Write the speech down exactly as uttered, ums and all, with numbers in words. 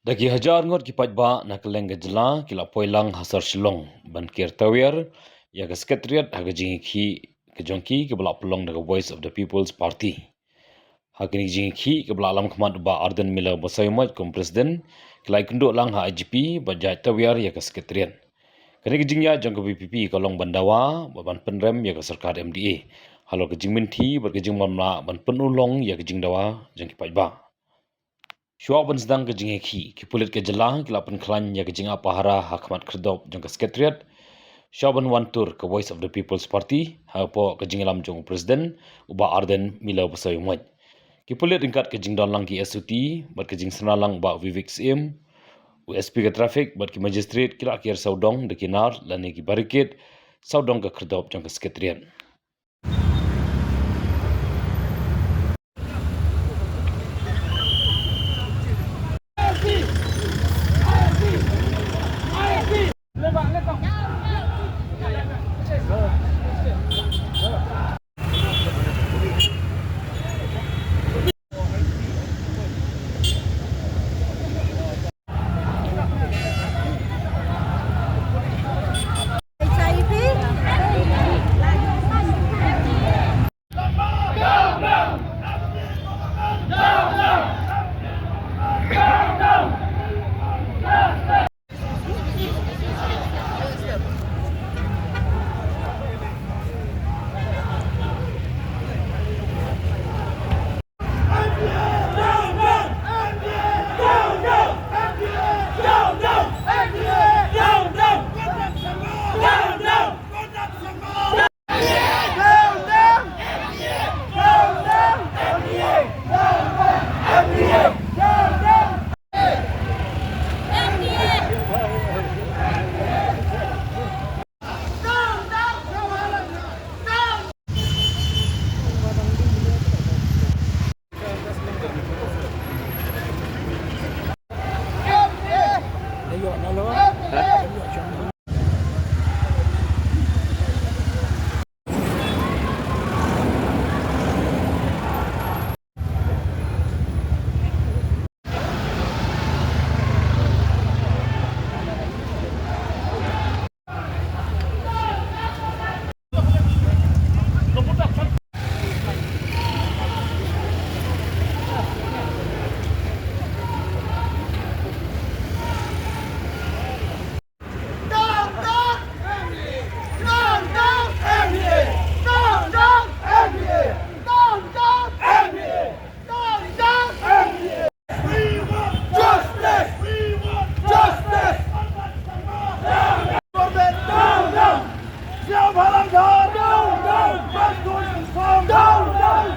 Da ki hajar ngut ki paidbah na kylleng ka jylla ki la poi lang ha sor Shillong ban ker tawiar ïa ka Secretariat ha ka jingïakhih ka jong ki kaba la pynlong da ka Voice of the People's Party. Ha kane ka jingïakhih kaba la lam khmat u Bah Ardent Miller Basaiawmoit kum u President, ki la ïakynduh lang ha I G P bad ïaid tawiar ïa ka Secretariat. Kane ka jingïaid jong ka V P P ka long ban dawa bad ban pynrem ïa ka sorkar M D A halor ka jingmynthi bad ka jingmamlah ban pynurlong ïa ka jingdawa jong ki paidbah. Shuwa ban sdang ka jingïakhih, ki pulit ka jylla ki la pynkhlaiñ ïa ka jingïapahara ha khmat khyrdop jong ka Secretariat. Shuwa ban wan tur ka Voice of the People's Party hapoh ka jingïalam jong u President u Bah Ardent Miller Basaiawmoit. Ki pulit ryngkat ka jingdon lang ki S O T bad ka jingsynran lang u Bah Vivek Syiem, u S P ka Traffic bad ki Magistrate ki la ker sawdong da ki nar lane ki barricade sawdong ka khyrdop jong ka Secretariat. We want justice! We want justice! Government down, down! Sniawbhalang Dhar down, down! Down, down!